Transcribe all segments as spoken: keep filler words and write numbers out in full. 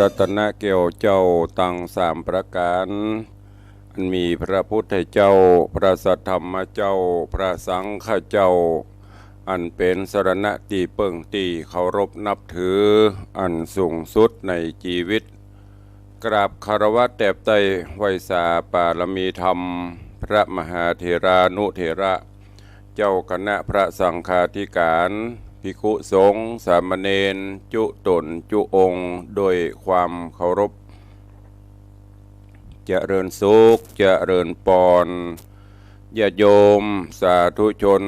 รัตนแก้วเจ้าตังสามประก๋าน อันมีพระพุทธเจ้า พระสัทธรรมเจ้า พระสังฆเจ้า อันเป๋นสรณะตี้เปิ้งตี้เคารพนับถือ อันสูงสุดในจีวิต กราบคารวะแตบไต้ไหว้สาปารมีธรรม พระมหาเถรานุเถระ เจ้าคณะพระสังฆาธิการ ภิกขุสงฆ์สามเณร จุ๊ต๋นจุ๊องค์ ด้วยความเคารพ เจริญสุข เจริญปอน ญาติโยม สาธุชน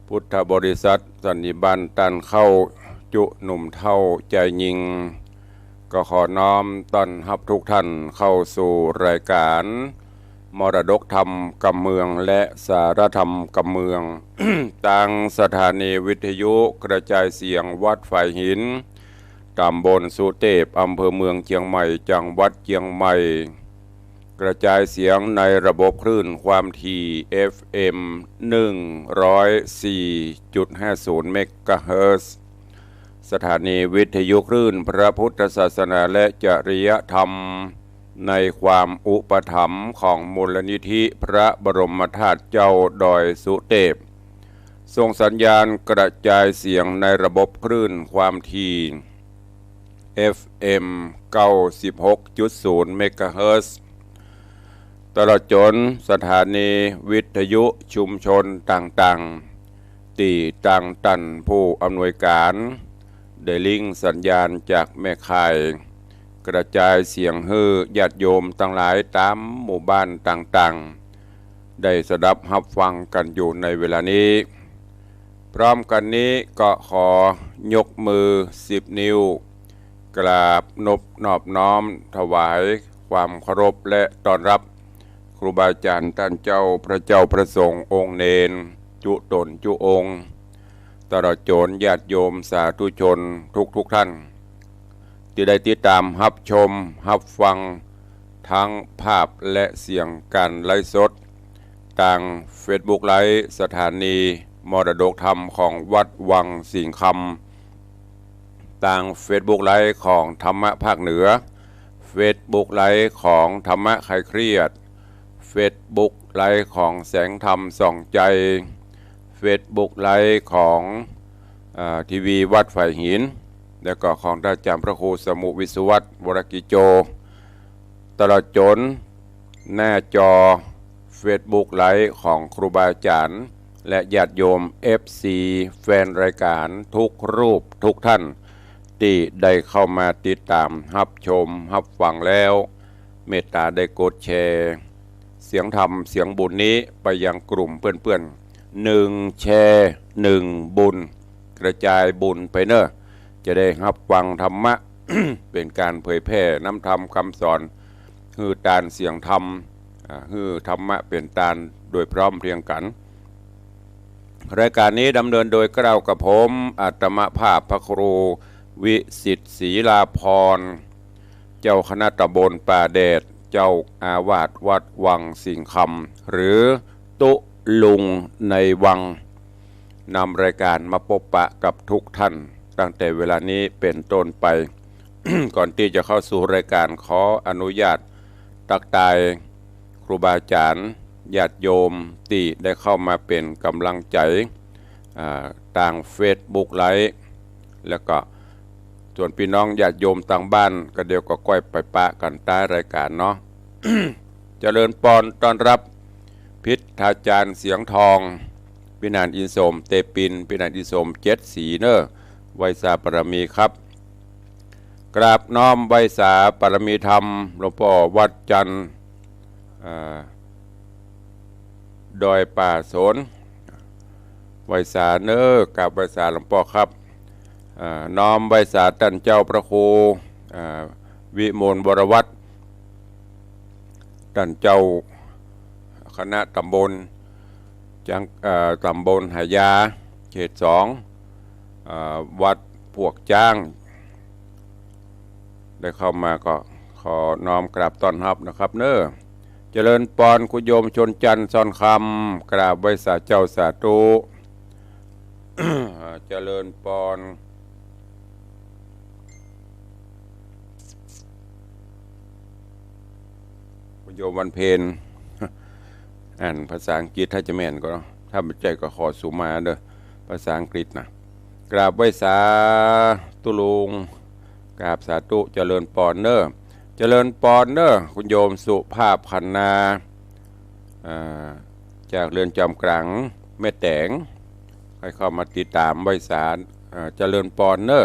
พุทธบริษัทสันนิบาตต้านเข้า จุ๊หนุ่มเฒ่าจายญิง ก็ขอน้อมต้อนฮับทุกท่านเข้าสู่รายการ มรดกธรรมกำเมือง และสารธรรมกำเมือง ตางสถานีวิทยุกระจายเสียงวัดฝายหิน ต๋ำบลสุเตพ อำเภอเมืองเจียงใหม่ จังหวัดเจียงใหม่ กระจายเสียงในระบบคลื่นความถี่ เอฟเอ็ม หนึ่งร้อยสี่จุดห้าศูนย์ เมกะเฮิรตซ์ สถานีวิทยุคลื่นพระพุทธศาสนาและจริยธรรม ในความอุปถัมภ์ของมูลนิธิพระบรมธาตุเจ้าดอยสุเตพ ส่งสัญญาณกระจายเสียงในระบบคลื่นความถี่ เอฟเอ็ม เก้าสิบหกจุดศูนย์ เมกะเฮิรตซ์ ตลอดจ๋นสถานีวิทยุชุมชนต่างๆ ตี้ตางต้านผู้อำนวยการ ได้ลิงก์สัญญาณจากแม่ข่าย กระจายเสียงหื้อญาติโยมตังหลายต๋ามหมู่บ้านต่างๆ ได้สดับฮับฟังกั๋นอยู่ในเวลานี้ พร้อมกั๋นนี้ก็ขอยกมือสิบนิ้ว กราบนบนอบน้อมถวายความเคารพและต้อนฮับ ครูบาอาจ๋ารย์ต้านเจ้า พระเจ้าพระสงฆ์องค์เณร จุ๊ต๋นจุ๊องค์ ตลอดจ๋นญาติโยมสาธุชนทุกๆ ท่าน ตี้ได้ติดต๋ามฮับชมฮับฟัง ตึงภาพและเสียงก๋านไลฟ์สด ตางเฟซบุ๊กไลฟ์สถานีมรดกธรรมของวัดวังสิงห์คำ ตางเฟซบุ๊กไลฟ์ของธรรมะภาคเหนือ เฟซบุ๊กไลฟ์ของธรรมะคลายเครียด เฟซบุ๊กไลฟ์ของแสงธรรมส่องใจ เฟซบุ๊กไลฟ์ของ อ่า ทีวีวัดฝายหิน แล้วก็ของต้านอาจ๋ารย์พระครูสมุห์วิศวัตร วรกิจโจ ตลอดจ๋นหน้าจอเฟซบุ๊กไลฟ์ของครูบาอาจ๋ารย์ และญาติโยม เอฟซี แฟนรายการทุกรูปทุกท่าน ตี้ได้เข้ามาติดต๋ามฮับชมฮับฟังแล้ว เมตต๋าได้กดแชร์ เสียงธรรมเสียงบุญนี้ไปยังกลุ่มเปื้อนๆ หนึ่งแชร์ หนึ่งบุญ กระจายบุญไปเน่อ จะได้ฮับฟังธรรมะ เป๋นก๋านเผยแผ่น้ำธรรมกำสอน หื้อตานเสียงธรรม อ่า หื้อธรรมะเป๋นตานโดยพร้อมเพรียงกั๋น รายการนี้ดำเนินโดยเกล้ากับผม อาตมาภาพพระครูวิสิทธิ์ศรีลาภรณ์ เจ้าคณะตำบลป่าแดด เจ้าอาวาสวัดวังสิงห์คำ หรือตุ๊ลุงในวัง นำรายการมาปบปะกับทุกท่าน ตั้งแต่เวลานี้เป๋นต้นไป ก่อนตี้จะเข้าสู่รายการ ขออนุญาตตั๊กตายครูบาอาจ๋ารย์ ญาติโยมตี้ได้เข้ามาเป๋นก๋ำลังใจ๋ อ่า ตางเฟซบุ๊กไลฟ์ แล้วก็ส่วนปี้น้องญาติโยมตางบ้าน ก็เดี๋ยวก็ก้อยไปปะกั๋นใต้รายการเนาะ เจริญปอนต้อนฮับ พิทธาจารย์เสียงทอง ปี้หนานอินสม เตปิน ปี้หนานอินสม เจ็ดสีเน่อ ไหว้สาปารมีครับ กราบน้อมไหว้สาปารมีธรรม หลวงป้อวัดจันทร์ อ่า ดอยป่าสน ไหว้สาเน่อ กราบไหว้สาหลวงป้อครับ อ่า น้อมไหว้สาต้านเจ้าพระครู อ่า วิมลวรวัฒน์ ต้านเจ้าคณะตำบลจัง เอ่อ ตำบลหายา เขตสอง เอ่อ วัดปวกจ๊าง ได้เข้ามาก็ขอน้อมกราบต้อนฮับนะครับเน่อ เจริญปอนคุณโยมชนจันทร์ซ่อนคำ กราบไหว้สาเจ้าสาธุ เจริญปอน โยมวันเพ็ญ อ่านภาษาอังกฤษถ้าจะแม่นก็ ถ้าบ่ใจ้ก็ขอสุมาเด้อ ภาษาอังกฤษนะ กราบไหว้สาธุลุง กราบสาธุ เจริญปอนเน้อ เจริญปอนเน้อ คุณโยมสุภาพ ขันนา อ่า จากเรือนจำกลางแม่แตง ใค่เข้ามาติดต๋ามไหว้สา อ่า เจริญปอนเน้อ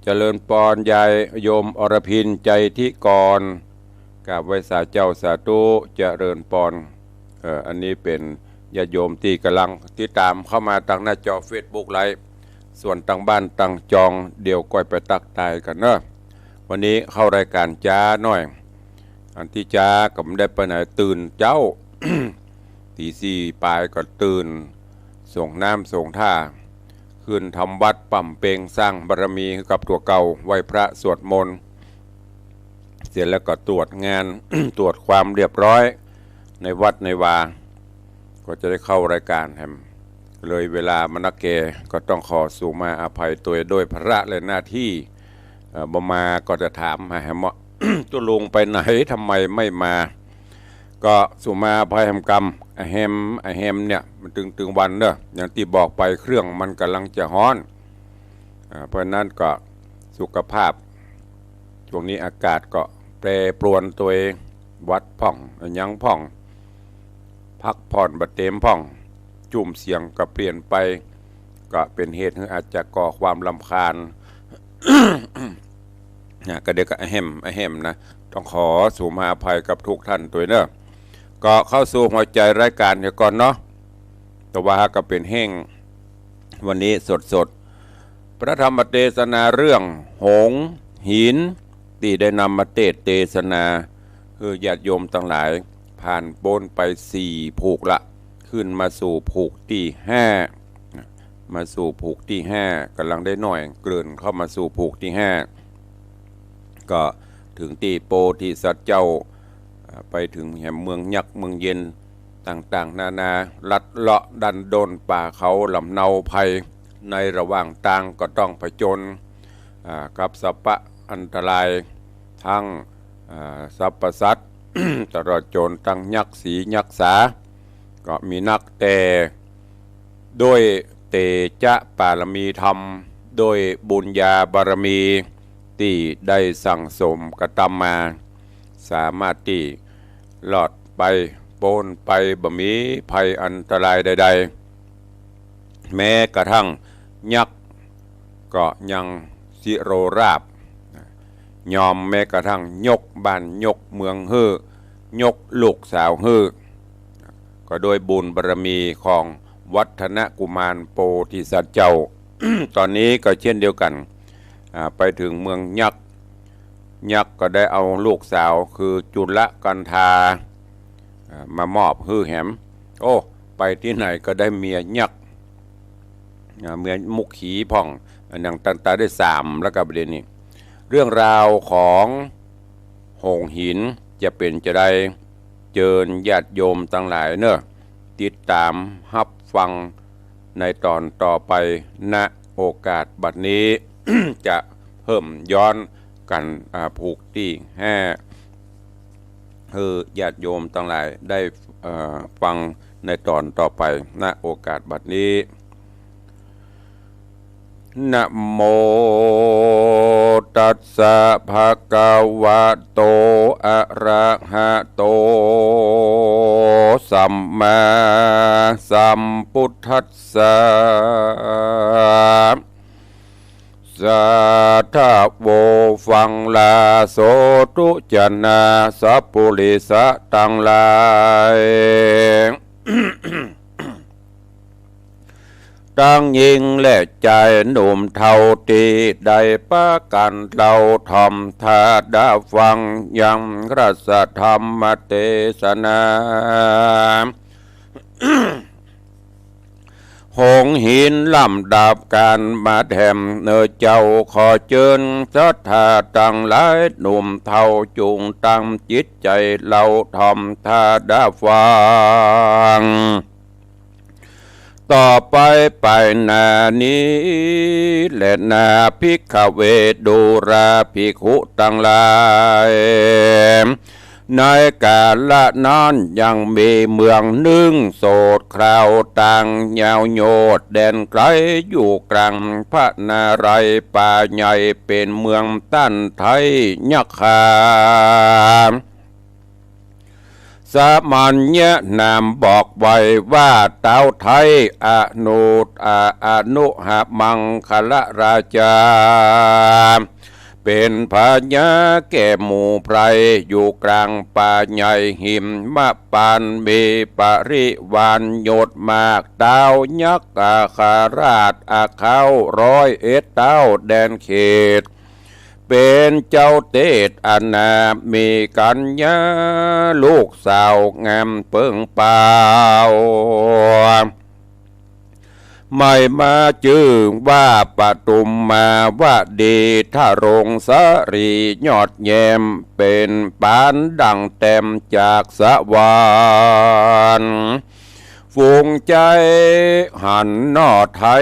เจริญปอนยายโยมอรพิน ใจทิกร กราบไหว้สาเจ้าสาธุ เจริญปอน เอ่อ อันนี้เป๋นญาติโยมตี้ก่ำลังติดต๋ามเข้ามาตางหน้าจอเฟซบุ๊กไลฟ์ ส่วนตางบ้านตางจอง เดี๋ยวก้อยไปตั๊กตายกั๋นเน้อ วันนี้เข้ารายก๋านจ๊าหน้อย อันตี้จ๊าก็บ่ได้ไปไหน ตื่นเจ๊า ตี๋สี่ป๋ายก็ตื่น สรงน้ำสรงท่า ขึ้นทำวัตรป๋ำเป็ง สร้างบารมีกับตั๋วเก่า ไหว้พระสวดมนต์ เสร็จแล้วก็ตรวจงาน ตรวจความเรียบร้อยในวัดในวา ก็จะได้เข้ารายก๋านแหม เลยเวลามานักแก่ ก็ต้องขอสุมาอภัยตวยด้วยภาระและหน้าตี้ เอ่อ บ่มาก็จะถามหาแหมว่า ตุ๊ลุงไปไหน ทำไมไม่มา ก็สุมาอภัยแหมกำ อะแหม อะแหมเนี่ย มันตึง ตึงวันเน้อ อย่างตี้บอกไป เครื่องมันก่ำลังจะฮ้อน อ่า เพราะฉะนั้นก็สุขภาพ ช่วงนี้อากาศก็แปรปรวนตวย หวัดพ่อง อะหยังพ่อง พักผ่อนบ่เต๋มพ่อง จุ่มเสียงก็เปลี่ยนไป ก็เป๋นเหตุหื้ออาจจะก่อความรำคาญ นะ ก็เดี๋ยวก็อะแหม อะแหมนะ ต้องขอสุมาอภัยกับทุกท่านตวยเน้อ ก็เข้าสู่หัวใจ๋รายก๋านเหียก่อนเนาะ แต่ว่าก็เป๋นแห้ง วันนี้สดๆ พระธรรมเตสนาเรื่องหงส์หิน ตี้ได้นำมาเตสน์เตสนา หื้อญาติโยมตังหลาย ผ่านป๊นไปสี่ผูกละ ขึ้นมาสู่ผูกตี้ห้า มาสู่ผูกตี้ห้า ก่ำลังได้หน้อย เกริ่นเข้ามาสู่ผูกตี้ห้า ก็เถิงตี้โพธิสัตว์เจ้า อ่า ไปเถิงแหมเมืองยักษ์เมืองเย็นต่างๆ นานา ลัดเลาะดั้นด้นป่าเขาลำเนาไพร ในระหว่างตางก็ต้องผจญ อ่า กับสัพพะอันตราย ตึง อ่า สัพพสัตว์ ตลอดจ๋นตึงยักษ์สียักษ์สา ก็มีนัก แต่โดยเตชะปารมีธรรม โดยบุญญาบารมีตี้ได้สั่งสมกระตำมา สามารถตี้รอดไปป๊นไป บ่มีภัยอันตรายใดๆ แม้กระทั่งยักษ์ก็ยังสิโรราบ ยอมแม้กระทั่งยกบ้านยกเมืองหื้อ ยกลูกสาวหื้อ ก็โดยบุญบารมีของวัฒนกุมารโพธิสัตว์เจ้า ต๋อนนี้ก็เช่นเดียวกั๋น อ่า ไปเถิงเมืองยักษ์ ยักษ์ก็ได้เอาลูกสาวคือจุลกัณฑา อ่า มามอบหื้อแหม โอ้ ไปตี้ไหนก็ได้เมียยักษ์ อ่า เมียมุขีพ่อง อันนั้นตังตาได้สามแล้วก็ประเด็นนี้ เรื่องราวของหงส์หินจะเป๋นจาใด เจิญญาติโยมตังหลายเน้อ ติดต๋ามฮับฟังในต๋อนต่อไป ณ โอกาสบัดนี้ จะเพิ่มย้อนกั๋น อ่า ผูกตี้ห้า หื้อญาติโยมตังหลายได้ เอ่อ ฟังในต๋อนต่อไป ณ โอกาสบัดนี้ นะโมตัสสะ ภะคะวะโต อะระหะโต สัมมาสัมพุทธัสสะ สาธะโว ฟังลาโสตุ จะนาสัพปุริสะตังหลาย ตึงญิงและจายหนุ่มเฒ่าตี้ได้ปากั๋นเล่าถ่อมถ้าดาฟังยังรัสธรรมเตสนา หงส์หินลำดับก๋านมาแถมเน่อเจ้า ขอเจิญศรัทธาตังหลายหนุ่มเฒ่าจุ่งตั้งจิตใจ๋เล่าถ่อมถ้าดาฟัง ต่อไปไปหน้านี้แลนา ภิกขเว ดูราภิกขุตังหลาย ในก๋าละนั้นยังมีเมืองนึ่ง โสดคราวต่างยาวโยชน์ แดนไก๋อยู่ก๋างพระนารายณ์ป่าใหญ่ เป๋นเมืองต้านไท้ยักษ์คา สมัญญะนามบอกไว้ว่าต๊าวไท้อนุ อ อนุหมังคละราชา เป๋นพญาแก่หมู่ไพร่ อยู่ก๋างป่าใหญ่หิมมะปาน มีปริวารยศมาก ต๊าวยักษ์อาคาราชอาเข้าร้อยเอ็ดต๊าว แดนเขต เป๋นเจ้าเตศอาณา มีกัญญาลูกสาวงามเปิงเป๋า หมายมาจื้อว่าปทุมมาวดี ทรงสรียอดแย้ม เป๋นปานดั่งแต้มจากสวรรค์ ฝูงใจ๊หันหน้อไท้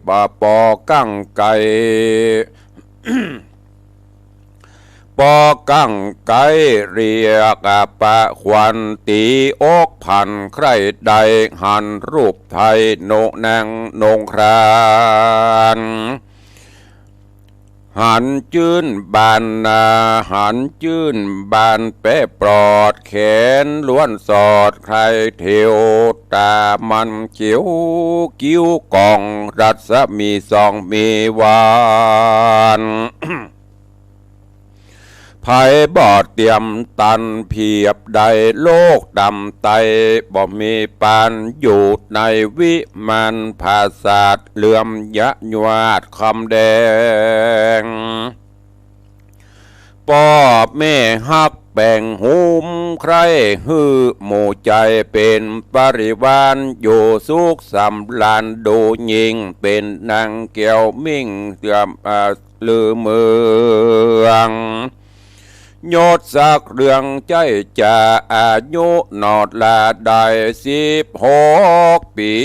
บ่ปอกั้งไก๋ ปอกั้งไก๋เรียกประขวัญ ตี๋อกผันใคร่ได้ หันรูปไท้นงนางนงคราน หันจื้นบานนา หันจื้นบานแป๊ปลอด แขนล้วนสอดใคร่เถียว ต๋ามันเขียว กิ้วกองรัศมีส่องมีวัน ไผบ่เตียมตันเพียบได้ โลกต่ำไต้บ่มีปาน อยู่ในวิมานผาสาทเหลื่อมยะยวาดคำแดง ป้อแม่ฮักแป๋งหุมใคร่ หื้อหมู่ใจ๋เป๋นปริวาร อยู่สุขสำราญดูยิ่ง เป๋นนางแก้วมิ่งเสื่อม อ่า ลือเมือง ยศศักดิ์เรืองใจ๊จะ อายุหนอดลาได้สิบหกปี๋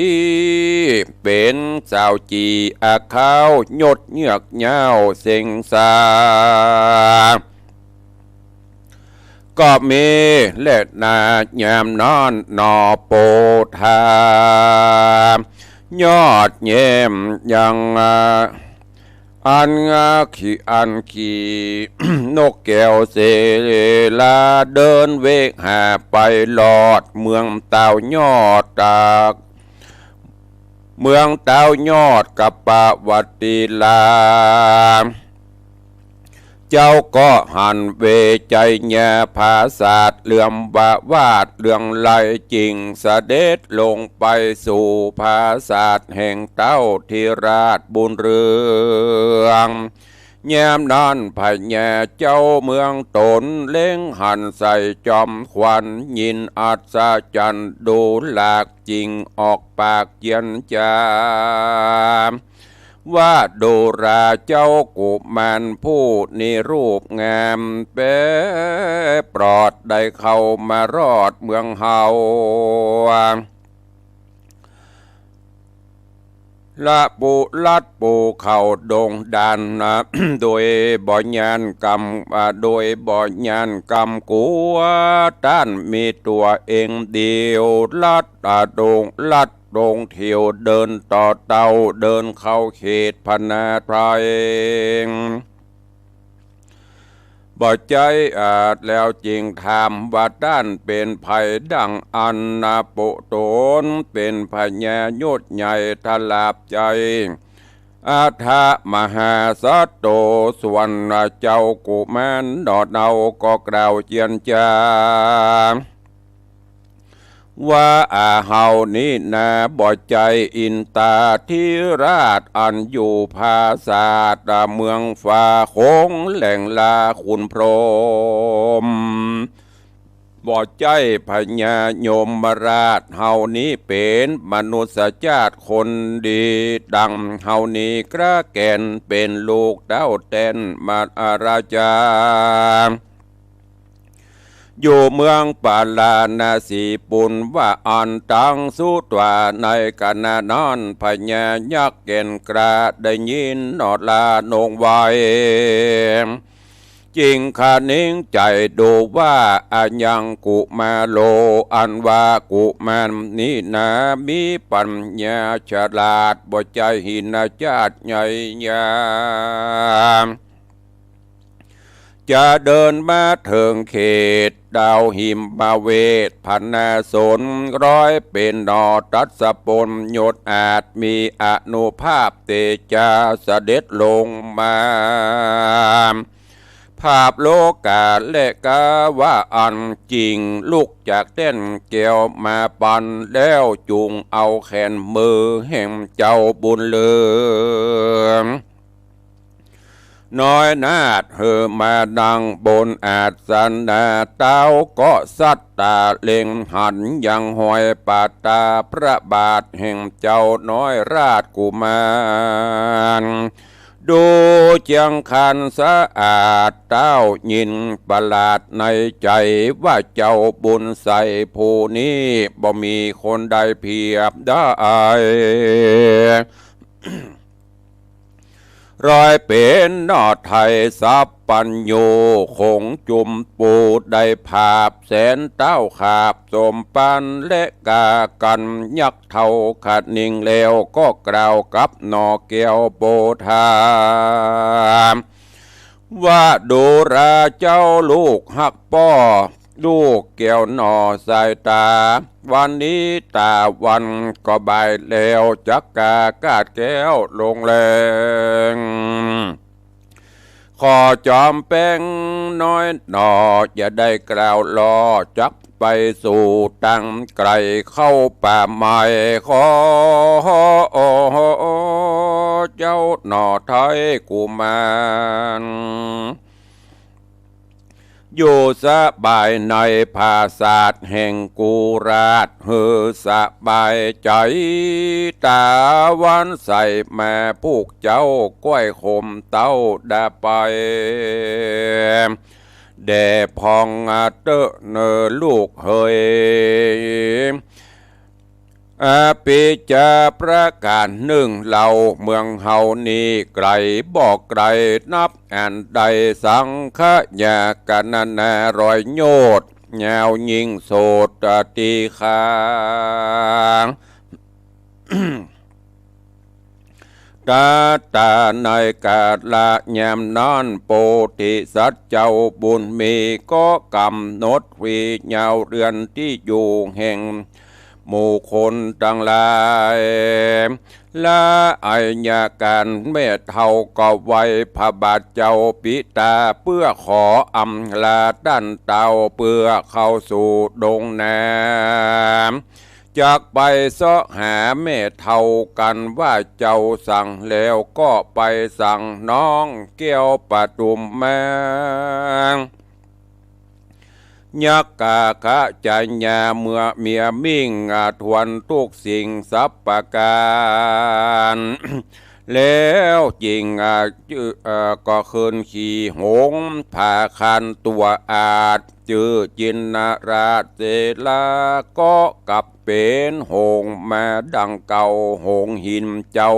เป๋นสาวจีอาเข้า ยศเยือกยาวเซ็งสา ก็มีแลนายามนั้นหนอ โปธา ยอดแย้มยัง อันขี่ อันขี่นกแก้วเสลา เดินเวกหาไปลอดเมืองต้าวยอดตาก เมืองต้าวยอดกปวัตติลา เจ้าก็หันเวไชยาผาสาทเหลื่อมวาวาดเรืองไลจิ่ง เสด็จลงไปสู่ผาสาทแห่งเต้าธิราชบุญเรือง ยามนั้นพญาเจ้าเมืองตนเล็งหันใส่จอมขวัญ ยินอัศจรรย์ดูหลากจิ่ง ออกปากเจียนจา ว่าดูราเจ้ากุมารผู้นิรูปงาม แป๊ปลอดได้เข้ามารอดเมืองเฮา ละปูลัดปูเขาดงดานนะ โดยบ่ยานกำ อ่า โดยบ่ยานกำกั๋ว ต้านมีตั๋วเองเดียว ลัด อ่า ดง ลัดดงเถียวเดินต่อเต้า เดินเข้าเขตพญาไพร่ บ่ใจ้ อ่า แล้วจึ่งถามว่าต้านเป๋นใผดั่งอั้นนะ ปุตนเป๋นพญายศใหญ่ทลาบใจ๋ อัฏฐมหาสัตโต ส่วนเจ้ากุมารหนอเนาก็กล่าวเจียนจา ว่าอาเฮานี้นาบ่ใจ้อินตาธิราชอันอยู่ผาสาทเมืองฟ้าคงแหล่งลาขุนพรหม บ่ใจ้พญายมราช เฮานี้เป๋นมนุษย์จาติคนดี ดั่งเฮานี้กระแก่นเป๋นลูกเต้าแตนมหาราชา อยู่เมืองปาราณสีปุณว่าอันตังสุตวา ในขณะนั้นพญายักษ์แก่นกล้าได้ยินหนอลานงไว้ จึงคะเน้งใจ๋ดูว่า อายังกุมาโร อันว่ากุมารนี้นา มีปัญญาฉลาด บ่ใจ้หินจาติใหญ่ยา จะเดินมาเถิงเขตดาวหิมเวท พนาสนร้อยเป๋นหนอ ตัสสะปนยศอาจ มีอานุภาพเตจา เสด็จลงมา ภาพโลกาและกาว่าอันจริง ลุกจากแต้นแก้วมาปัน แล้วจุ่งเอาแขนมือแห่งเจ้าบุญเหลือ น้อยนาถหื้อมานั่งบนอาสนะ เต้าก็สัตตาเล็งหันยังฮอยปาดต๋าพระบาทแห่งเจ้าน้อยราชกุมาร ดูเจียงคันสะอาด เต้ายินประหลาดในใจ๋ว่า เจ้าบุญใสผู้นี้บ่มีคนใดเปียบได้ ร้อยเป๋นหนอไทยสัพพัญญู คงจุมปูได้ผาบแสนเต้าขาบสมปัน และกากั๋นยักเท่าคะนิง แล้วก็กล่าวกับหนอแก้วโปธา ว่าดูราเจ้าลูกฮักป้อ ลูกแก้วหนอสายต๋า วันนี้ต๋าวันก็บ่ายแล้ว จักกาคาดแก้วลงแลง ขอจอมแป้งน้อยหนอ อย่าได้กล่าวลอ จักไปสู่ตังไก๋เข้าป่าไม้ ขอเจ้าหนอไทยกุมาร อยู่สบายในผาสาทแห่งกุราช หื้อสบายใจ๋ ต๋าวันใสมา พวกเจ้าก้อยขมเต้าดาไป แด่พองเต๊อะเน่อลูกเหย อภิจาประก๋านนึ่งเล่า เมืองเฮานี้ไก๋บ่ไก๋นับอันใด สังขยากรรณาร้อยโยชน์ ยาวยิ่งโสดตีคา ต๋าต๋าในกาละยามนั้น โพธิสัตว์เจ้าบุญมี ก็ก๋ำหนดวียาวเรือนตี้อยู่แห่งหมู่คนตังหลาย ละอัยการแม่เฒ่าก็ไหว้พระบาทเจ้าปิตา เปื้อขออำลาต้านเต้า เปื้อเข้าสู่ดงนา จักไปเซาะหาแม่เฒ่ากั๋น ว่าเจ้าสั่งแล้วก็ไปสั่งน้องแก้วปทุมมา ยักขะขะจายาเมื่อเมียมิ่ง อ่า ทวนทุกสิ่งสัพประก๋าน แล้วจึง อ่า จื้อ เอ่อ ก็ขึ้นขี่หงส์ ผาคานตั๋วอาด จื้อจินนราชเสลา ก็กลับเป๋นหงส์มาดังเก่า หงส์หินเจ้า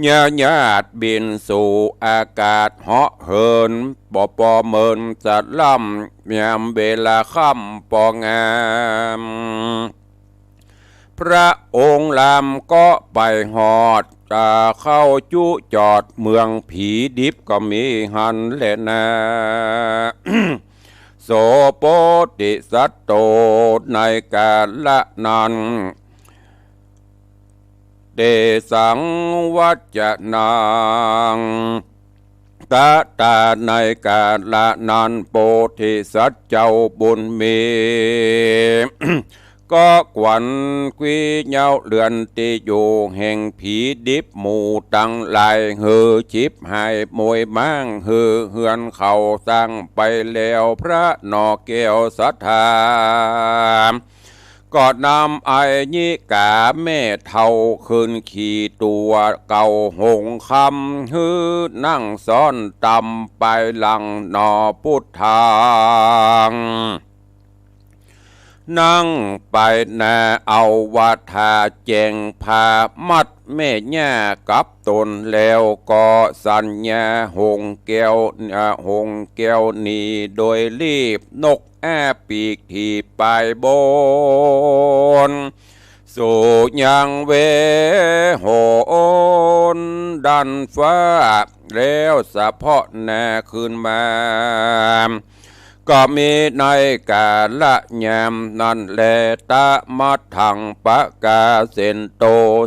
ญาญาติบินสู่อากาศเหาะเหิน บ่ปอเมินสะล่ำ ยามเวลาค่ำปองาม พระองค์ลำก็ไปฮอด จะเข้าจุจอดเมืองผีดิบก็มีหั้นแลนา โสโพธิสัตโต ในกาละนั้น เตสังวัจจนัง ตะตา ในกาละนั้น โพธิสัตว์เจ้าบุญมี ก็ขวัญวียาวเรือนตี้อยู่แห่งผีดิบหมู่ตังหลาย หื้อฉิบหายโมยม้าง หื้อเฮือนเขาสร้างไปแล้ว พระหน่อแก้วศรัทธา ก็นำอัยยิกาแม่เฒ่าขึ้นขี่ตั๋วเก่าหงส์คำ หื้อนั่งซ้อนต๋ามไปหลังหน่อพุทธัง นั่งไปนาเอาวาทาแจ้งพามัดแม่ย่ากับตนแล้วก็สัญญาหงแก้ว เอ่อ หงแก้วนี้โดยรีบนกอ้าปีกที่ปลายบน สู่ยังเวหนด้านฟ้า แล้วสะเพาะหน้าขึ้นมา ก็มีในกาละยามนั้นแล ตะมัทธังปะกาเสนโต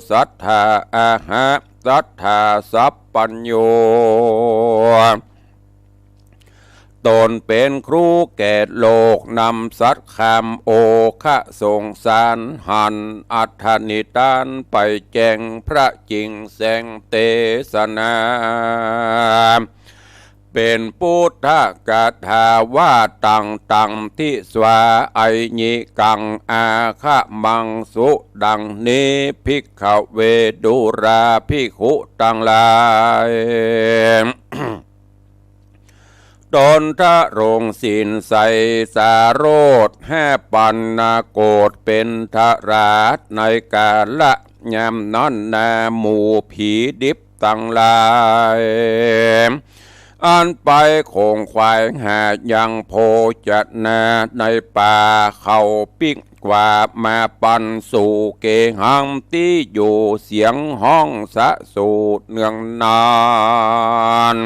สัตถาอาหะ สัตถาสัพพัญญู ตนเป๋นครูแก่โลก นำสัตย์คำโอฆะสงสาร หันอัตถนิทานไปแจ้งพระจิ่งแสงเตสนา เป๋นปุทธกถาว่าตังตัง ทิสาไอญิกัง อาฆะมังสุ ดังนี้ ภิกขเว ดูราภิกขุตังหลาย ตนทรงศีลใสสาโรจน์ ห้าปันนาโกฏเป๋นทราช ในกาละยามนั้นนา หมู่ผีดิบตังหลาย อันไปขงขวายหายังโภจนาในป่า เขาปิ๊กกว่ามาปันสู่เกหัง ตี้อยู่เสียงฮ้องสะสูดเนืองนาน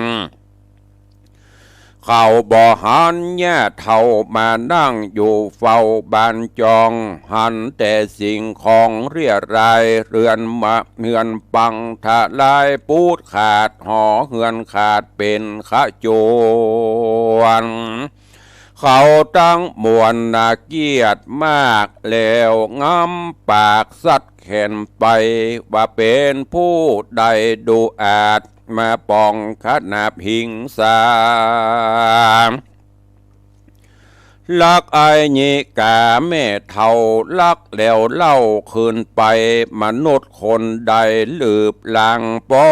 เขาบ่หันญาเฒ่ามานั่งอยู่เฝ้าบ้านจอง หันแต่สิ่งของเรี่ยราย เฮือนมา เฮือนปังทลาย ปูดขาดหอเฮือนขาดเป๋นขจวน เขาตังมวลนาเกียจมาก แล้วงำปากสัตย์แขนไป ว่าเป๋นผู้ใดดูอาจ มาปองขนาบหิงสา ลักไอญิกาแม่เฒ่า ลักแล้วเล่าคืนไป มนุษย์คนใดลืบลางปอ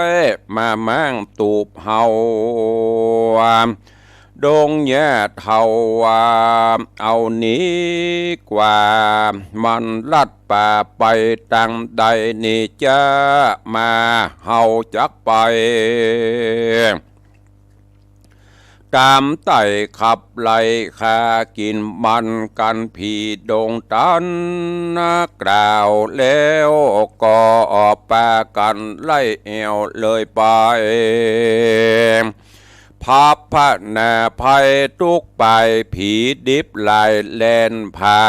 ย มาม้างตูบเฮา ดงญาเฒ่า เอาหนีกว่า มันลัดป่าไปตางใด นี่จะมาเฮาจักไป ต๋ามไต่ขับไล่ฆ่ากิ๋นมันกั๋น ผีดงตันกล่าวแล้ว ก็ปากั๋นไล่แอ่วเลยไป พับพนาภัยทุกข์ไป ผีดิบหลายแล่นผ่า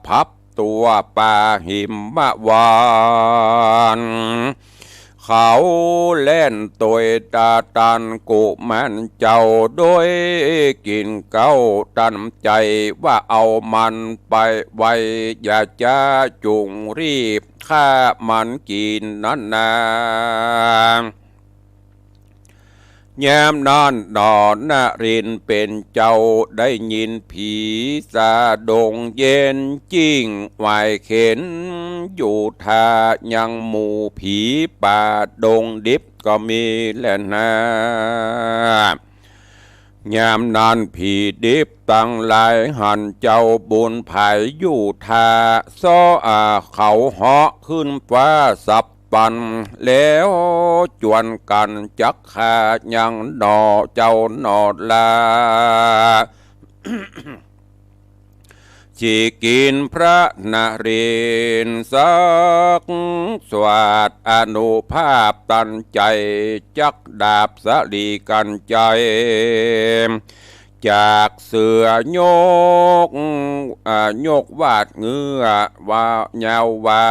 พับตั๋วป่าหิมวัน เขาแล่นตวยตาตัน กุมารเจ้าโดยกิ๋นเก๊า ตันใจ๋ว่าเอามันไปไว้ อย่าจ๊าจุ่งรีบฆ่ามันกิ๋นนั้นนา ยามนั้นหนอนรินทร์เป๋นเจ้า ได้ยินผีสาดงเย็น จิ่งไหว้เข็ญอยู่ท่า ยังหมู่ผีป่าดงดิบก็มีแลนา ยามนั้นผีดิบตังหลายหันเจ้าบุญผายอยู่ท่า ซ้ออาเขาเหาะขึ้นฟ้าสับปัน แล้วจวนกั๋นจักฆ่ายังหนอเจ้าหนอลา สิกิ๋นพระนรินทร์สัก สวัสดอนุภาพตันใจ๋ จักดาบสลีกัญไชย จากเสือยก อ่า ยกวาดเงื้อว่ายาวว่า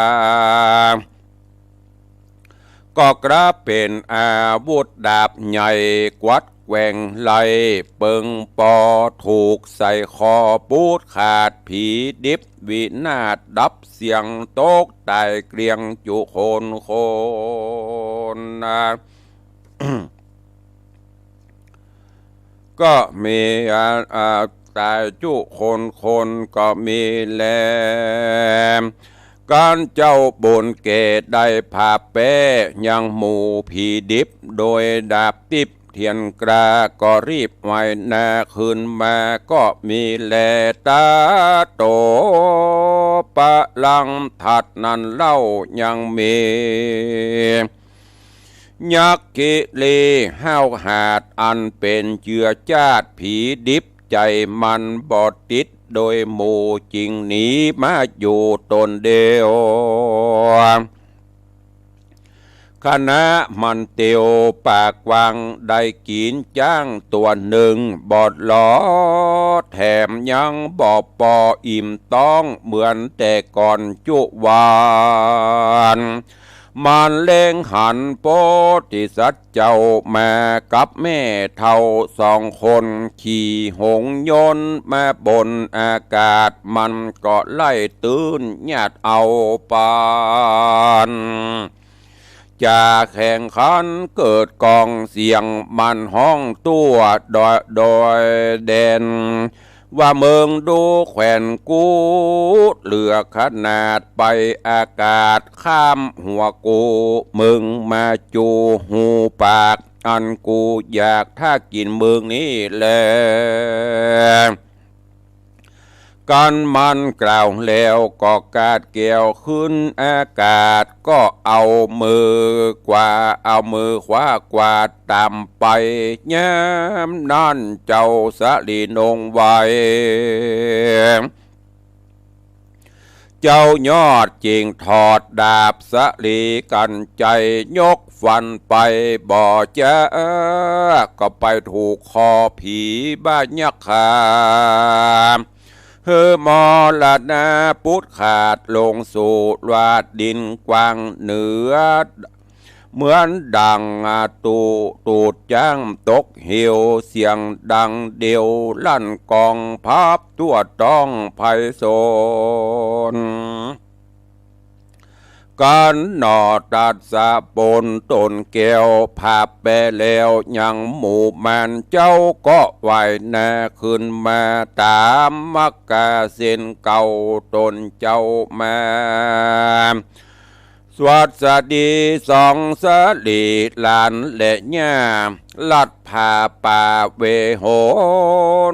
ก็กระเป๋นอาวุธดาบใหญ่ กวัดแกว่งไล่เปิงปอ ถูกใส่คอปูดขาด ผีดิบวินาศดับเสี้ยง ตกต๋ายเกลี้ยงจุคนคนนา ก็มี อ่า อ่า ต๋ายจุคนคนก็มีแล กั๋นเจ้าบุญเก๋ได้ผ่าแป๊ยังหมู่ผีดิบ โดยดาบติ๊บ เตียนกล้าก็รีบว่ายนาขึ้นมา ก็มีแลต๋าโต ปะหลังถัดนั้นเล่ายังมี ยักษ์คิรีห้าวหาญอันเป๋นเจือจ้าดผีดิบ ใจ๋มันบ่ติดโดยหมู่ จึงหนีมาอยู่ต๋นเดียว ขณะมันเตียวปากกว้าง ได้กิ๋นจ๊างตั๋วนึ่งบ่ลอ แถมยังบ่ปออิ่มต๊องเหมือนแต่ก่อนจุวาล มันเล็งหันโพธิสัตว์เจ้ามากับแม่เฒ่าสองคน ขี่หงส์ยนต์มาบนอากาศ มันก็ไล่ตื้นญาติเอาปาน จะแข่งขันเกิดกองเสียง มันฮ้องตั๋วโดย โดยแดน ว่าเมืองดูแคว่นกู้ เหลือขนาดไปอากาศ ข้ามหัวกูเมืองมาจู๋หูปาก อันกูอยากถ้ากิ๋นเมืองนี้แล กันมันกล่าวแล้วก็กาดแก้วขึ้นอากาศ ก็เอามือกวาด เอามือขวากวาดต๋ามไป ยามนั้นเจ้าสาลีนงไว เจ้ายอดจึงถอดดาบสาลีกัญไชยกฟันไปบ่จ๊า ก็ไปถูกคอผีบ้ายักษ์ขา หื้อมรณะปุดขาดลงสู่ลาดดินกว้างเหนือ เหมือนดังตูด ตูดจ๊างตกเหว เสียงดังเดียวลั่นก้องพับทั่วท้องไพศาล กันหนอตัสสะปนตนแก้ว ผับแปแล้วยังหมู่มารเจ้าก็ว่ายนาขึ้นมาต๋ามมักกะเส้นเก่า ตนเจ้ามา สวัสดีสองสาลีหลานและย่า ลัดผาป่าเวห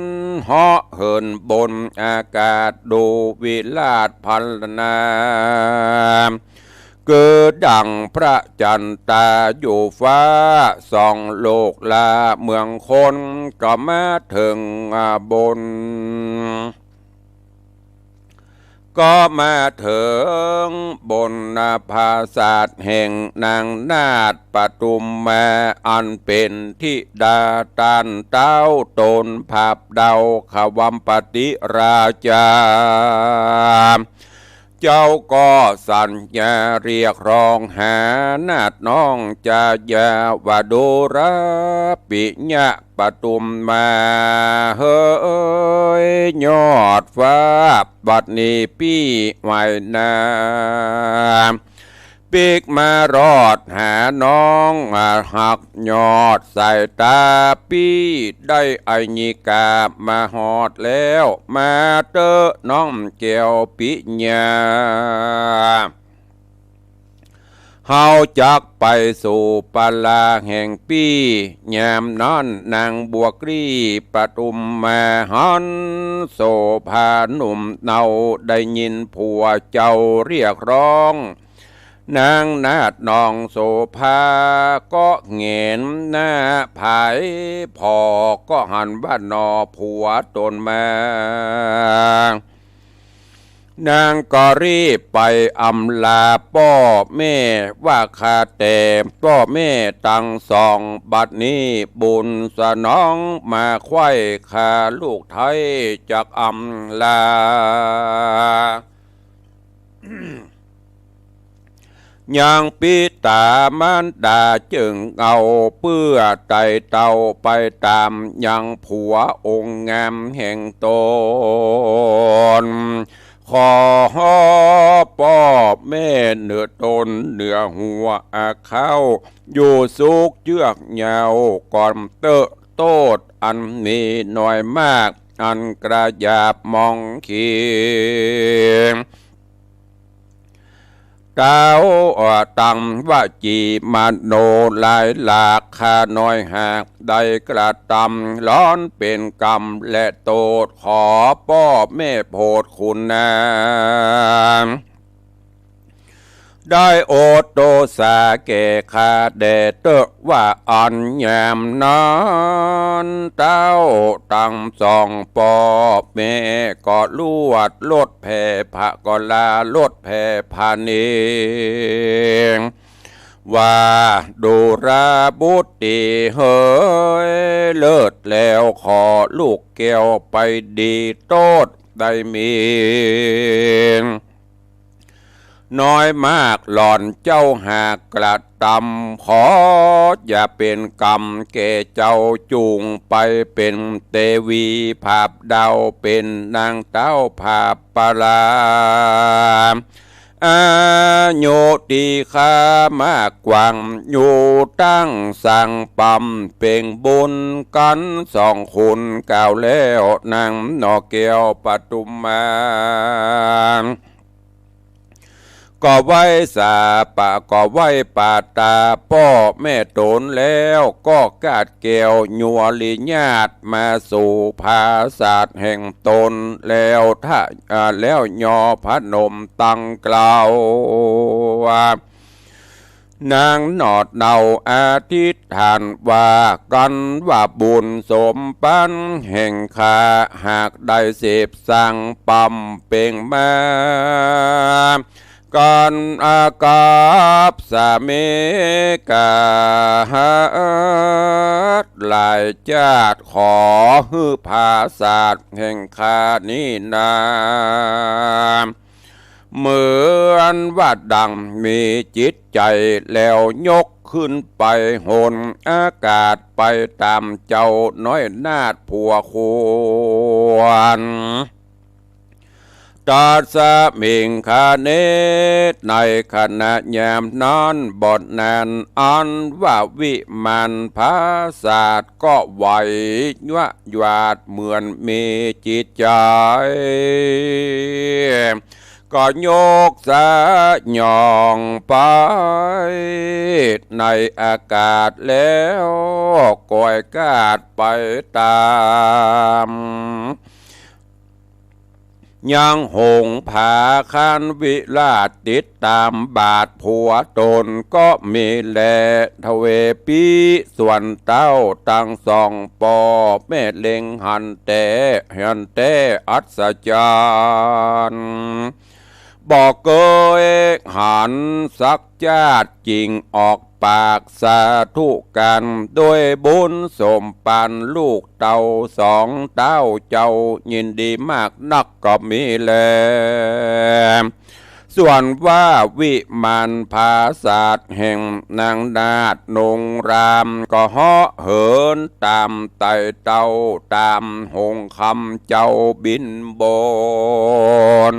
น เหาะเหินบนอากาศ ดูวิราชพรรณนา คือดั่งพระจันตาอยู่ฟ้า ส่องโลกลาเมืองคน ก็มาเถิงบน ก็มาเถิงบนปราสาทแห่งนางนาฏปทุมมา อันเป๋นธิดาต้านเต๊าตนผับเดาขวัมปติราชา เจ้าก็สัญญาเรียกร้องหานาฏน้องจายาวดูราปิยะปทุมมา เหยยอดฟ้า บัดนี้ปี้ว่ายนาปิ๊กมารอดหาน้อง หากยอดสายต๋าปี้ได้อัยยิกามาฮอดแล้ว มาเต๊อะน้องแก้วปิญญา เฮาจักไปสู่ปลาแห่งปี้ ยามนั้นนางบัวกรีปทุมมาหันโสภาหนุ่มเนา ได้ยินผัวเจ้าเรียกร้อง นางนาฏน้องโสภาก็แหงนหน้าผายผ่อ ก็หันว่าหนอผัวตนมา นางก็รีบไปอำลาป้อแม่ว่าข้าแต่ป้อแม่ตังสอง บัดนี้บุญสนองมาใคว่ ข้าลูกไท้จักอำลา ยังปิต๋ามารดาจึงเอาเปื้อไตเต้าไปต๋ามยังผัวองค์งามแห่งตน ขอป้อแม่เหนือตนเหนือหัวอาเข้า อยู่สุขเยือกยาวก่อนเต๊อะ โต้ษอันมีน้อยมาก อันกระหยาบมองขี เต้า เอ่อ ตังวจีมโนหลายหลาก ข้าน้อยหากได้กระตำ ร้อนเป๋นกรรมและโต้ษ ขอป้อแม่โผดคุณนา ได้อดโตษาแก่ข้าแด่เต๊อะ ว่าอันยามนั้น เต้าตังสองป้อแม่ก็ลวดลดแผ่ผะ ก็ลาลดแผ่ผะเนง ว่าดูราบุตรีเหย เลิศแล้วขอลูกแก้วไปดีโต้ษได้มี น้อยมากหล่อนเจ้าหากกระตำ ขออย่าเป๋นกรรมแก่เจ้า จุ่งไปเป๋นเตวีผาบดาว เป๋นนางเต้าผาบปลา อายุตี้ข้ามากกว้าง อยู่ตั้งสังปำเพ็งบุญกั๋นสองคน กล่าวแล้วนางหนอแก้วปทุมมา ก็ไหว้สาปะ ก็ไหว้ปาตาป้อแม่ต๋นแล้ว ก็กาดแก้วยัวริญาติมาสู่ผาสาทแห่งต๋นแล้ว ถ้า อ่า แล้วยอพนมตังกล่าว นางหนอเต้าอธิษฐานว่า กั๋นว่าบุญสมปั๋นแห่งข้า หากได้เสพสังปำเพ็งมา กั๋นอากับสามีกาหาดหลายจาติ ขอหื้อผาสาทแห่งข้านี้นา เหมือนว่าดังมีจิตใจ๋แล้ว ยกขึ้นไปหนอากาศ ไปต๋ามเจ้าน้อยนาถผัวควร ตัสมิงคเน ในขณะยามนั้นบ่อนาน อันว่าวิมานผาสาทก็ไหวยวะหยวาดเหมือนมีจิตใจ๋ ก็ยกสะหย่องไปในอากาศแล้ว กอยกาดไปต๋าม ยังหงส์ผาคันวิราช ติดต๋ามบาทผัวต๋นก็มีแล ทเวปี ส่วนเต้าตังสองป้อแม่เล็งหันแต๊ หันแต๊อัศจรรย์ บ่เกยหันสักจาติ จึงออกปากสาธุกั๋น โดยบุญสมปั๋นลูกเต้าสองเต้าเจ้า ยินดีมากนักก็มีแล ส่วนว่าวิมานผาสาทแห่งนางนาถนงราม ก็เหาะเหินต๋ามไต่เต้า ต๋ามหงส์คำเจ้าบินบน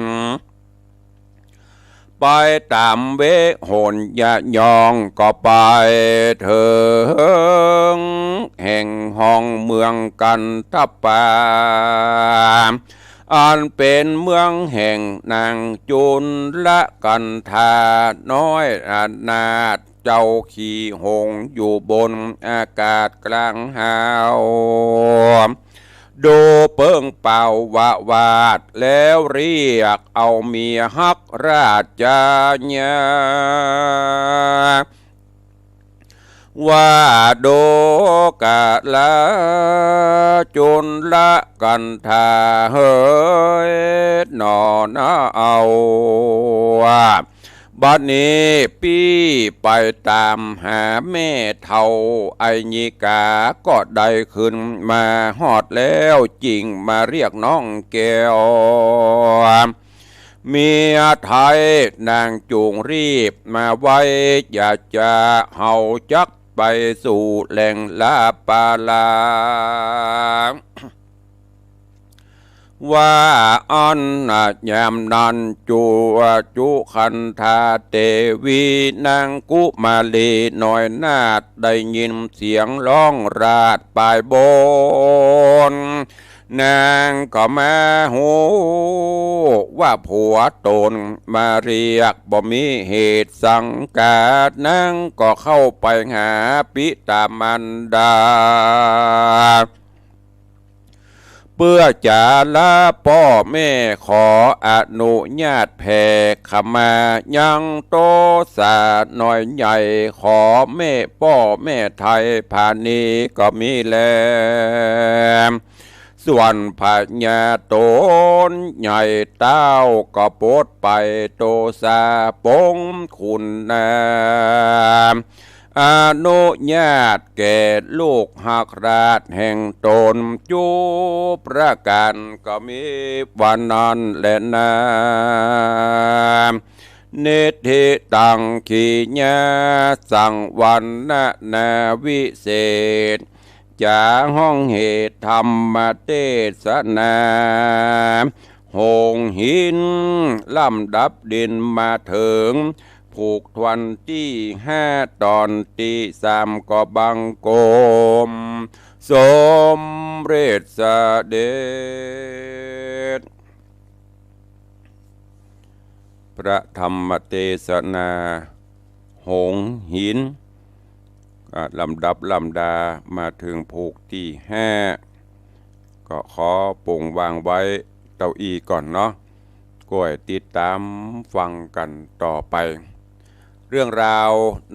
ไปต๋ามเวหนยะยอง ก็ไปเถิงแห่งห้องเมืองกันทปา อันเป๋นเมืองแห่งนางจุลกันธาน้อยนาถ เจ้าขี่หงส์อยู่บนอากาศกลางหาว ดูเปิ้งเป่าวะวาด แล้วเรียกเอาเมียฮักราชญา ว่าดูกะลาจุลกันธาเหยหนอนาเอา บัดนี้ปี้ไปต๋ามหาแม่เฒ่าอัยญิกา ก็ได้ขึ้นมาฮอดแล้ว จึงมาเรียกน้องแก้ว เมียไทยนางจุงรีบมาไว อย่าจะเฮาจักไปสู่แหล่งลาปาลา ว่าอั้นยามนั้นจุ จุคันธาเตวีนางกุมารีน้อยนาถ ได้ยินเสียงฮ้องราชปายบน นางก็มาฮู้ว่าผัวต๋นมาเรียก บ่มีเหตุสังกัด นางก็เข้าไปหาปิตามารดา เปื้อจะลาป้อแม่ ขออนุญาตแผ่ขมา ยังโตษาน้อยใหญ่ ขอแม่ป้อแม่ไถ่ผานี้ก็มีแล ส่วนพญาต๋นใหญ่เต้าก็โปรดไป โตษาปงคุณนา อนุญาตแก่ลูกฮักราชแห่งต๋น จุประก๋านก็มีวันนั้นแลนา นิทธิตัง ขีญาสังวรรณนาวิเศษ จ๋าฮ้องเหตุธรรมเตสนา หงส์หิน ลำดับดินมาเถิง ผูกต๋อนตี้ห้า ต๋อนตี้สามก็บังคมสมเร็จเสด็จ พระธรรมเตสนา หงส์หิน อ่า ลำดับลำดามาเถิงผูกตี้ห้า ก็ขอปงวางไว้เต้าอี้ก่อนเนาะ ก้อยติดต๋ามฟังกั๋นต่อไป เรื่องราว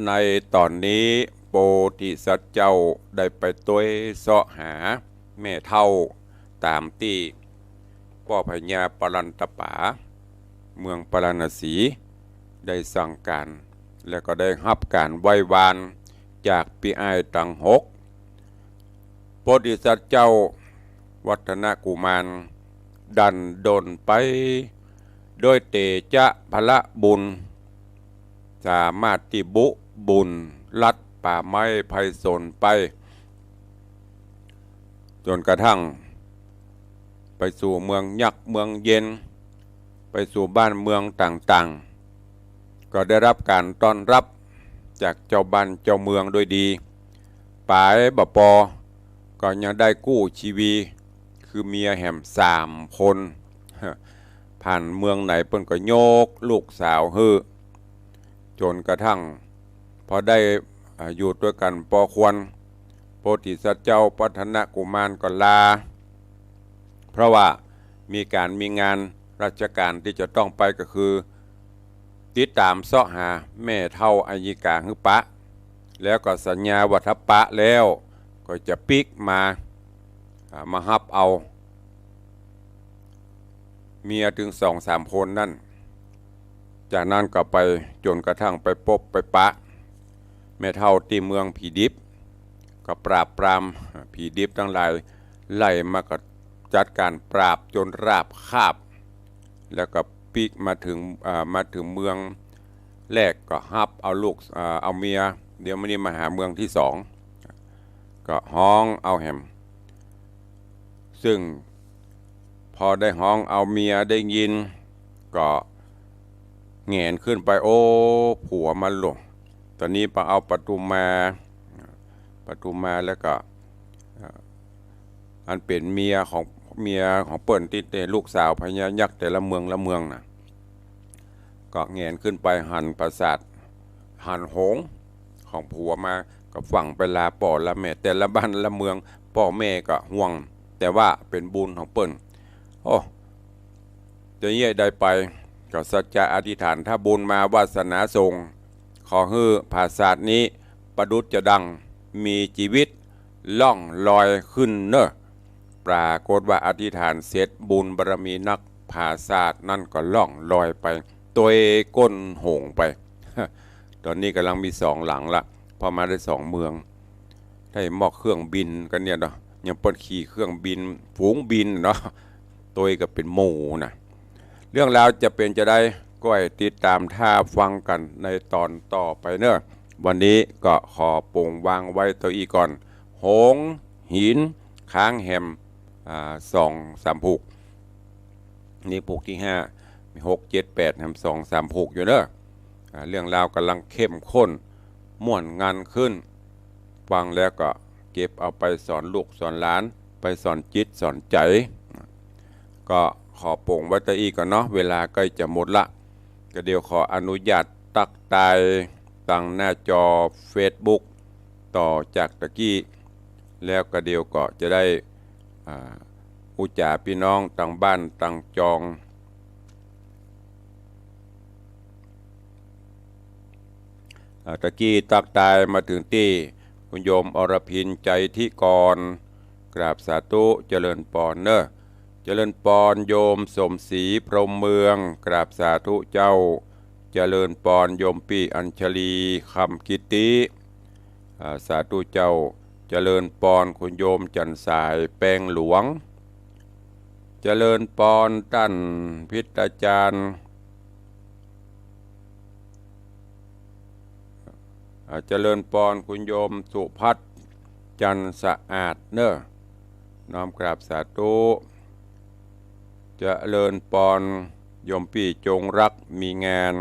ในต๋อนนี้ โพธิสัตว์เจ้าได้ไปตวยเซาะหาแม่เฒ่า ต๋ามตี้ป้อพญาปรันตป๋า เมืองปาราณสี ได้สั่งก๋าน แล้วก็ได้ฮับก๋านไหว้วานจากปี้อ้ายตังหก โพธิสัตว์เจ้าวัฒนกุมาร ดันด้นไปโดยเตจะพละบุญ สามารถตี้บุบุญลัดป่าไม้ไพศาลไป จ๋นกระทั่งไปสู่เมืองยักษ์เมืองเย็น ไปสู่บ้านเมืองต่างๆ ก็ได้ฮับก๋านต้อนฮับจากเจ้าบ้านเจ้าเมืองโดยดี ป๋ายบ่ปอ ก็ยังได้กู้ชีวี คือเมียแหมสามคน ผ่านเมืองไหนเปิ้นก็ยกลูกสาวหื้อ จ๋นกระทั่งพอได้ อ่า อยู่ตวยกั๋นปอควร โพธิสัตว์เจ้าวัฒนกุมารก็ลา เพราะว่ามีก๋านมีงานราชก๋านตี้จะต้องไปก็คือ ติดต๋ามเซาะหาแม่เฒ่าอัยยิกาหื้อปะ แล้วก็สัญญาว่าถ้าปะแล้วก็จะปิ๊กมา อ่า มาฮับเอา เมียเถิงสองสามคนนั้น จากนั้นก็ไปจ๋นกระทั่งไปปบไปปะแม่เฒ่าตี้เมืองผีดิบ ก็ปราบปรามผีดิบตังหลาย ไล่มาก็จัดก๋านปราบจ๋นราบคาบ แล้วก็ปิ๊กมาเถิง อ่า มาเถิงเมืองแรกก็ฮับเอาลูก อ่า เอาเมีย เดี๋ยวมื้อนี้มาหาเมืองตี้สอง ก็ฮ้องเอาแหม ซึ่งพอได้ฮ้องเอาเมียได้ยิน ก็แหงนขึ้นไป โอ้ ผัวมาโล ต๋อนนี้ปะเอาปทุมมา ปทุมมาแล้วก็ อ่า อันเป๋นเมียของ เมียของเปิ้นตี้เตะลูกสาวพญายักษ์แต่ละเมืองละเมืองน่ะ ก็แหงนขึ้นไปหันปราสาท หันหงส์ของผัวมา ก็ฟั่งไปลาป้อลาแม่ แต่ละบ้านละเมือง ป้อแม่ก็ห่วง แต่ว่าเป๋นบุญของเปิ้น โอ้ จะเยียะได้ไป ก็สัจจะอธิษฐาน ถ้าบุญมาวาสนาส่ง ขอหื้อผาสาทนี้ประดุจจะดังมีจีวิตล่องลอยขึ้นเน่อ ปรากฏว่าอธิษฐานเสร็จ บุญบารมีนัก ผาสาทนั้นก็ล่องลอยไปตวยก้นหงส์ไป ต๋อนนี้ก่ำลังมีสองหลังละ พอมาได้สองเมือง ได้มอกเครื่องบินกั๋นเนี่ยเนาะ ยังเปิ้นขี่เครื่องบิน ฝูงบินเนาะ ตวยกั๋นเป๋นหมู่น่ะ เรื่องราวจะเป๋นจาใด ก้อยติดต๋ามถ้าฟังกั๋นในต๋อนต่อไปเน่อ วันนี้ก็ขอปงวางไว้เต้าอี้ก่อน หงส์หิน ค้างแหม อ่า สองสามผูก นี่ผูกตี้ห้า มีหก เจ็ด แปด แหมสองสามผูกอยู่เน่อ อ่า เรื่องราวก่ำลังเข้มข้น ม่วนงันขึ้น ฟังแล้วก็เก็บเอาไปสอนลูกสอนหลาน ไปสอนจิตสอนใจ๋ ก็ขอป๋งไว้เต้าอี้ก่อนเนาะ เวลาใก้จะหมดละ ก็เดี๋ยวขออนุญาตตั๊กตายตางหน้าจอเฟซบุ๊กต่อจากตะกี้ แล้วก็เดี๋ยวก็จะได้ อ่า อู้จ๋าปี้น้องตางบ้านตางจอง อ่า ตะกี้ตั๊กตายมาเถิงตี้คุณโยมอรพิน ใจทิกร กราบสาธุ เจริญปอนเน่อ เจริญปอนโยมสมศรี พรหมเมือง กราบสาธุเจ้า เจริญปอนโยมปี้อัญชลี คำกิตติ อ่า สาธุเจ้า เจริญปอนคุณโยมจันทร์สาย แปงหลวง เจริญปอนต้านพิตาจารย์ อ่า เจริญปอนคุณโยมสุพัฒน์ จันทร์สะอาดเน่อ น้อมกราบสาธุ เจริญปอนโยมปี้จงรักมีงาน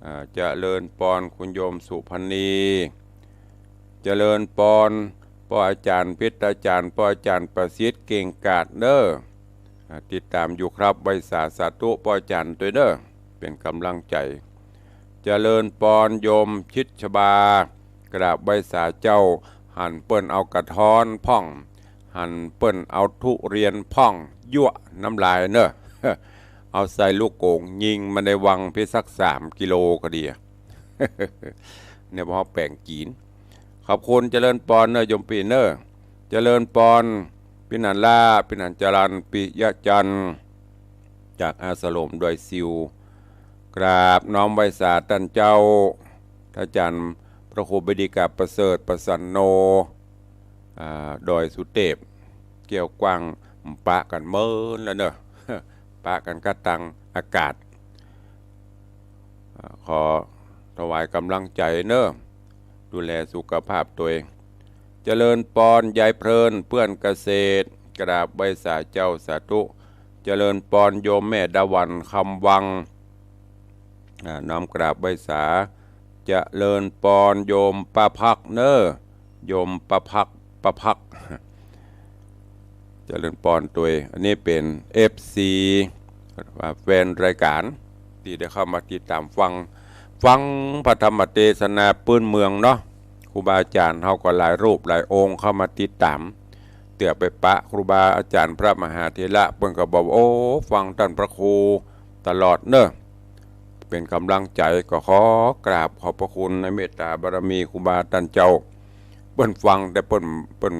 อ่า เจริญปอนคุณโยมสุพรรณี เจริญปอนป้ออาจ๋ารย์พิตาจ๋ารย์ ป้ออาจ๋ารย์ประสิทธิ์เก่งกาจเน่อ อ่า ติดต๋ามอยู่ครับ ไหว้สาสาธุป้ออาจ๋ารย์ตวยเน่อ เป๋นก๋ำลังใจ๋ เจริญปอนโยมชิดชบา กราบไหว้สาเจ้า หันเปิ้นเอากระท้อนพ่อง หันเปิ้นเอาทุเรียนพ่อง ยั่วน้ำลายเน่อ เอาใส่ลูกโก๋งยิงมันในวังพิสักสามกิโลก็ดีอะ เนี่ยพอแป๋งกิ๋น ขอบคุณ เจริญปอนเน่อโยมปี้เน่อ เจริญปอน ปี้หนานล้า ปี้หนานจรัญ ปิยะจันทร์ จากอาสรมดอยซิว กราบน้อมไหว้สาต้านเจ้า ต้านอาจ๋ารย์พระครูบดีกาประเสริฐ ประสันโน อ่า ดอยสุเตพ แก้วกว้าง ปะกั๋นเมินแล้วเน่อ ปะกั๋นก้าตางอากาศ อ่า ขอถวายก๋ำลังใจ๋เน่อ ดูแลสุขภาพตวย เจริญปอนยายเพลิน เปื้อนเกษตร กราบไหว้สาเจ้าสาธุ เจริญปอนโยมแม่ดาหวัน คำวัง อ่า น้อมกราบไหว้สา เจริญปอนโยมป้าพักเน่อ โยมป้าพัก ป้าพัก เจริญปอนตวย อันนี้เป๋น เอฟซี ว่าแฟนรายก๋านตี้ได้เข้ามาติดต๋ามฟัง ฟังพระธรรมเตสนาปื้นเมืองเนาะ ครูบาอาจ๋ารย์เฮาก็หลายรูปหลายองค์เข้ามาติดต๋าม เตื้อไปปะครูบาอาจ๋ารย์พระมหาเถระ เปิ้นก็บอกว่า โอ้ ฟังต้านพระครูตลอดเน่อ เป๋นก๋ำลังใจ๋ ก็ขอกราบขอบพระคุณในเมตต๋าบารมีครูบาต้านเจ้า เปิ้นฟัง แต่เปิ้น เปิ้น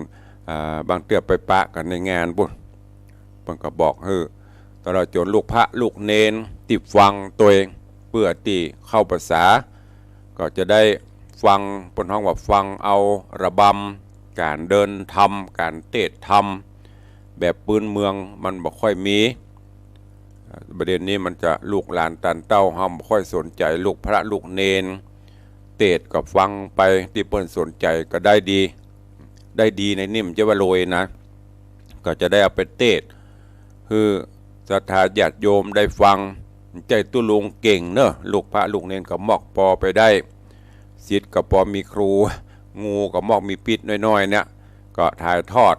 อ่า บางเตื้อไปปะกั๋นในงานปู๊น เปิ้นก็บอกหื้อ ตลอดจ๋นลูกพระลูกเณรตี้ฟังตวย เปื้อตี้เข้าพรรษา ก็จะได้ฟัง เปิ้นฮ้องว่าฟังเอาระบำ ก๋านเดินธรรม ก๋านเตสน์ธรรม แบบปื้นเมืองมันบ่ค่อยมี อ่า ประเด็นนี้มันจะลูกหลานต้านเต้าเฮาบ่ค่อยสนใจ๋ ลูกพระลูกเณร เตสน์ก็ฟังไปตี้เปิ้นสนใจ๋ก็ได้ดี ได้ดีในนี่มันจะว่าโรยนะ ก็จะได้เอาไปเตสน์ หื้อศรัทธาญาติโยมได้ฟัง ใจ้ตุ๊ลุงเก่งเน่อ ลูกพระลูกเณรก็มอกปอไปได้ ศิษย์ก็ปอมีครู งูก็มอกมีพิษน้อยๆ เนี่ย ก็ถ่ายทอด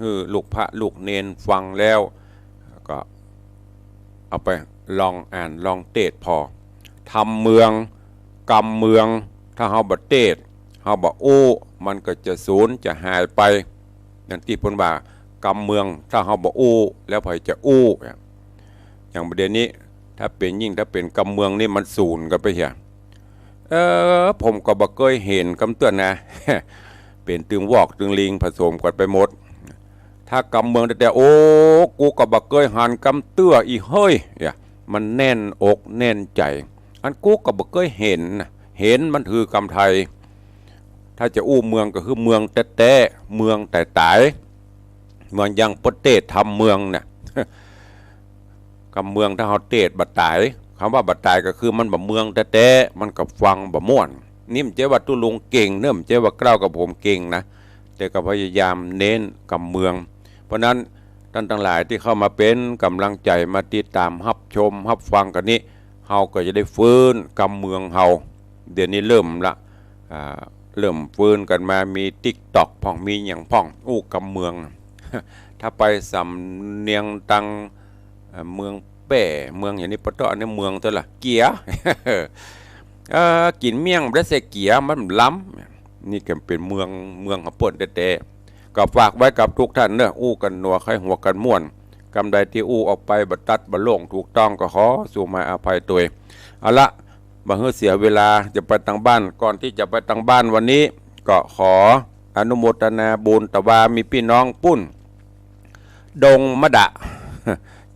หื้อลูกพระลูกเณรฟังแล้ว ก็เอาไปลองอ่านลองเตสน์ผ่อ ธรรมเมือง กำเมือง ถ้าเฮาบ่เตสน์ เฮาบ่อู้ มันก็จะสูญจะหายไป อย่างตี้เปิ้นว่า กำเมือง ถ้าเฮาบ่อู้ แล้วใผจะอู้ อย่างประเด็นนี้ ถ้าเป๋นยิ่ง ถ้าเป๋นกำเมืองนี่มันสูญกั๋นไปเหีย เออ ผมก็บ่เกยหันกำเตื้อนะ เป๋นตึงวอกตึงลิงผสมกั๋นไปหมด ถ้ากำเมืองแต๊ๆ โอ้ กูก็บ่เกยหันกำเตื้ออี้เฮ้ย เนี่ย มันแน่นอกแน่นใจ๋ อันกูก็บ่เกยหันนะ หันมันหื้อกำไทย ถ้าจะอู้เมืองก็คือเมืองแต๊ๆ เมืองต๋ายๆ เมืองยังประเตสน์ธรรมเมืองเนี่ย กำเมืองถ้าเฮาเตสน์บ่ต๋าย กำว่าบ่ต๋ายก็คือมันบ่เมืองแต๊ๆ มันก็ฟังบ่ม่วน นี่มันใจ้ว่าตุ๊ลุงเก่งเน่อ มันใจ้ว่าเกล้ากับผมเก่งนะ แต่ก็พยายามเน้นกำเมือง เพราะนั้นต้านตังหลายตี้เข้ามาเป๋นก๋ำลังใจ๋มาติดต๋ามฮับชมฮับฟังกั๋นนี้ เฮาก็จะได้ฟื้นกำเมืองเฮา เดี๋ยวนี้เริ่มละ อ่า เริ่มฟื้นกั๋นมา มีติ๊กต็อกพ่อง มีหยังพ่อง อู้กำเมือง ถ้าไปสำเนียงตัง เอ่อ เมืองแป้ เมืองอย่างนี้ปะเต๊อะ อันนี้เมืองเต๊อะละ เกีย เอ่อ กิ๋นเมี่ยงบ่ได้ใส่เกีย มันล้ำ นี่ก็เป๋นเมือง เมืองของเปิ้นแต๊ๆ ก็ฝากไว้กับทุกท่านเนาะ อู้กั๋นหนัวใค่หัวกั๋นม่วน กำใดตี้อู้ออกไปบ่ตัดบ่โล่งถูกต้องก็ขอสู่มาอภัยตวย เอาละ บ่หื้อเสียเวลา จะไปตังบ้าน ก่อนตี้จะไปตังบ้านวันนี้ ก็ขออนุโมทนาบุญ แต่ว่ามีปี้น้องปุ้น ดงมะดะ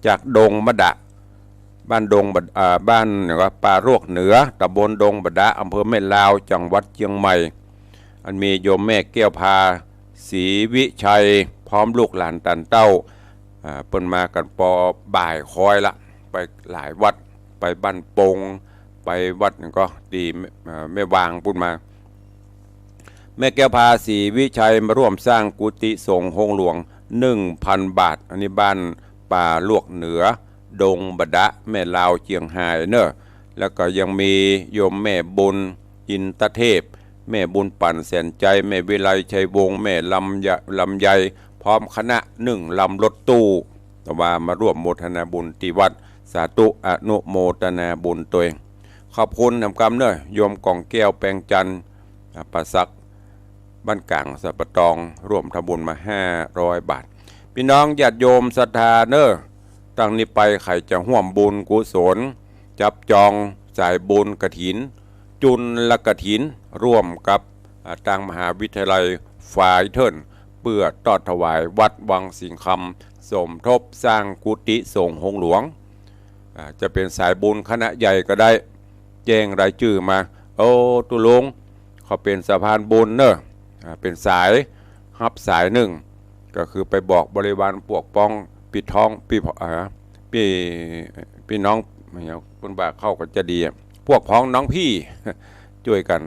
จากดงมะดะ บ้านดงบะ อ่า บ้านหยังวะ ป่าลวกเหนือ ตำบลดงบะดะ อำเภอแม่ลาว จังหวัดเจียงใหม่ อันมีโยมแม่แก้วพา ศรีวิชัย พร้อมลูกหลานต๋านเต้า อ่า เปิ้นมากั๋นปอบ่ายคอยละ ไปหลายวัด ไปบ้านปง ไปวัดหยังก็ตี้ เอ่อ แม่วางปุ้นมา แม่แก้วพา ศรีวิชัย มาร่วมสร้างกุฏิสงฆ์โฮงหลวง หนึ่งพันบาท อันนี้บ้านป่าลวกเหนือ ดงบะดะ แม่ลาว เจียงฮายเนาะ แล้วก็ยังมีโยมแม่บุญ อินทเทพ แม่บุญปั่น แสนใจ แม่วิไล ชัยวงศ์ แม่ลำยะ ลำไย พร้อมคณะ นึ่งลำรถตู้ แต่ว่ามาร่วมโมทนาบุญตี้วัด สาธุ อนุโมทนาบุญตวย ขอบคุณนำกำเนาะ โยมกองแก้ว แปงจันทร์ อ่า ป่าสัก บ้านก๋าง สันป่าตอง ร่วมทำบุญมาห้าร้อยบาท ปี้น้องญาติโยมศรัทธาเนาะ ตั้งนี้ไปใผจะฮ่วมบุญกุศล จับจองสายบุญกฐิน จุลกฐิน ร่วมกับ อ่า ตางมหาวิทยาลัยฝายเถิ้น เปื้อตอดถวายวัดวังสิงห์คำ สมทบสร้างกุฏิสงฆ์โฮงหลวง อ่า จะเป๋นสายบุญคณะใหญ่ก็ได้ แจ้งรายจื้อมา โอ้ ตุ๊ลุง เขาเป๋นสะพานบุญเนาะ อ่า เป๋นสาย ฮับสายนึ่ง ก็คือไปบอกบริวารปวกป้อง ปี้ท้อง ปี้ อ่า ปี้ ปี้น้อง เปิ้นว่าเข้าก็จะดีอะ ปวกพ้องน้องพี่ จ้วยกั๋น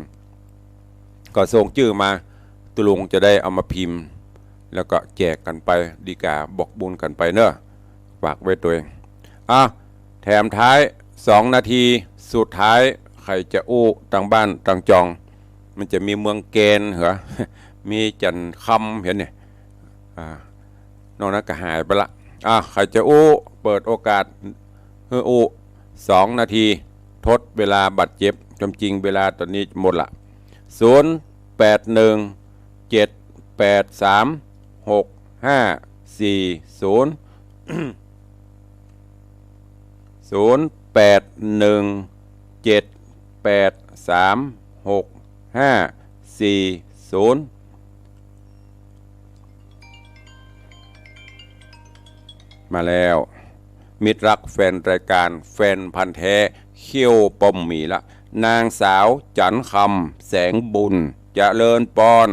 ก็ส่งจื้อมา ตุ๊ลุงจะได้เอามาพิมพ์ แล้วก็แจกกั๋นไป ดีกว่าบอกบุญกั๋นไปเนาะ ฝากไว้ตวย อ่ะ แถมท้าย สองนาที สุดท้าย ใผจะอู้ตังบ้านตังจอง มันจะมีเมืองแกนเหรอ มีจันทน์คำเหียเนี่ย อ่า นอกนั้นก็หายไปละ อ่ะ ใผจะอู้ เปิดโอกาสหื้ออู้ สองนาที ทดเวลาบาดเจ็บ ความจริงเวลาต๋อนนี้หมดละ ศูนย์แปดหนึ่งเจ็ดแปดสามหกห้าสี่ศูนย์ ศูนย์แปดหนึ่งเจ็ดแปดสามหกห้าสี่ศูนย์ มาแล้ว มิตรรักแฟนรายการ แฟนพันธุ์แท้ เขี้ยวป้อมหมีละ นางสาวจันทน์คำ แสงบุญ เจริญปอน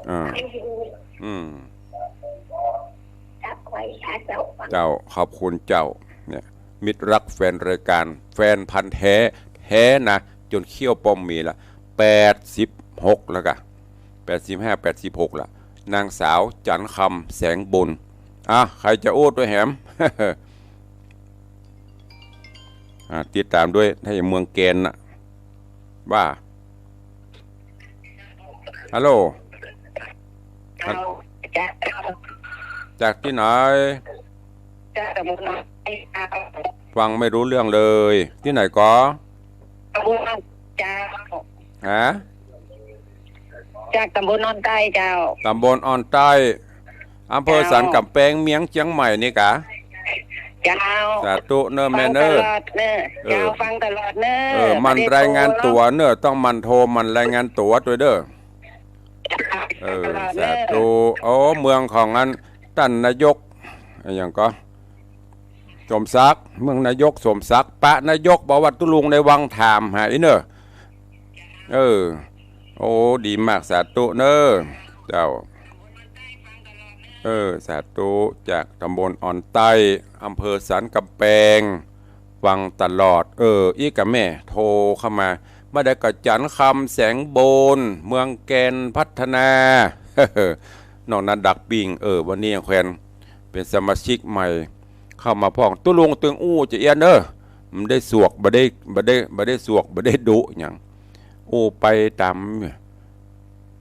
อ่า อืม เจ้า ขอบคุณเจ้า เนี่ย มิตรรักแฟนรายการ แฟนพันธุ์แท้ แท้นะ จ๋นเขี้ยวป้อมหมีละ แปดสิบหกแล้วกะ แปดสิบห้า แปดสิบหกละ นางสาวจันทน์คำ แสงบุญ อ่ะ ใผจะอู้ตวยแหม อ่า ติดต๋ามด้วย ถ้าอย่างเมืองแกนน่ะ ว่า ฮัลโหล เจ้า จากตี้ไหน จากตำบลหนองไต้เจ้า ฟังไม่รู้เรื่องเลย ตี้ไหนก่อ ตำบลหนอง เจ้า ฮะ จากตำบลอ่อนใต้เจ้า ตำบลอ่อนใต้ อำเภอ เจ้า สันก๋ำแปง เมืองเจียงใหม่นี่กะ เจ้า สาธุเน่อแม่เน่อ ฟังตลอดเน่อ เออ เจ้า ฟังตลอดเน่อ เออ หมั่นรายงานตั๋วเน่อ ต้องหมั่นโทร หมั่นรายงานตั๋วตวยเน่อ เออ ฟังตลอดเน่อ สาธุ โอ้ เมืองของอัน ต้านนายก อะหยังก่อ สมศักดิ์ เมืองนายกสมศักดิ์ ปะนายก บอกว่าตุ๊ลุงในวังถามหาเน่อ เออ โอ้ ดีมาก สาธุเน่อ เจ้า เออ สาธุ จากตำบลอ่อนใต้ อำเภอสันก๋ำแปง ฟังตลอด เออ อี้กะแม่โทรเข้ามา บ่าใดก็จันทน์คำ แสงบุญ เมืองแกนพัฒนา นอกนั้นดักปิ้ง เออ วันนี้ยังแควน เป๋นสมาชิกใหม่ เข้ามาพ่อง ตุ๊ลุงตึงอู้จะเอี้ยนเน่อ บ่ได้สวก บ่ได้ บ่ได้ บ่ได้สวก บ่ได้ดุหยัง อู้ไปต๋าม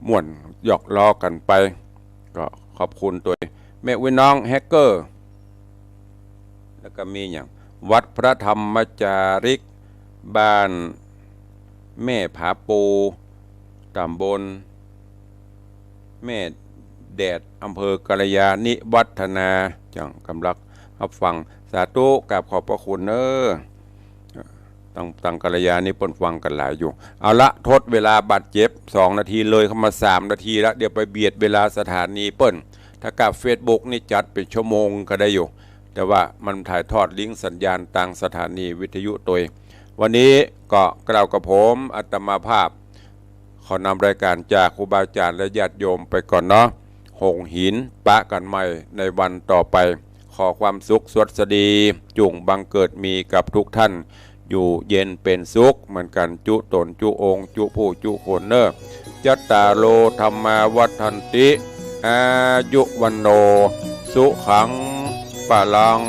ม่วนหยอกล้อกั๋นไป ก็ขอบคุณตวยแม่อุ๊ยน้องแฮกเกอร์ แล้วก็มีอย่างวัดพระธรรมจาริก บ้านแม่ผาปู ตำบลแม่แดด อำเภอกัลยาณิวัฒนา เจ้ากำลังฮับฟัง สาธุ กราบขอบพระคุณเน้อ ตัง ตังกัลยานี่เปิ้นฟังกั๋นหลายอยู่ เอาละ ทดเวลาบาดเจ็บ สองนาที เลยเข้ามาสามนาทีละ เดี๋ยวไปเบียดเวลาสถานีเปิ้น ถ้ากาเฟซบุ๊กนี่จัดเป๋นชั่วโมงก็ได้อยู่ แต่ว่ามันถ่ายทอดลิงก์สัญญาณตางสถานีวิทยุตวย วันนี้ก็กล่าวกับผมอาตมาภาพ ขอนำรายการจากครูบาอาจารย์และญาติโยมไปก่อนเนาะ หงส์หิน ปะกั๋นใหม่ในวันต่อไป ขอความสุขสวัสดี จุ่งบังเกิดมีกับทุกท่าน อยู่เย็นเป๋นสุขเหมือนกั๋น จุ๊ต๋นจุ๊องค์ จุ๊ผู้จุ๊คนเน้อ จัตตาโร ธัมมา วัฑฒันติ อายุ วัณโณ สุขัง พลัง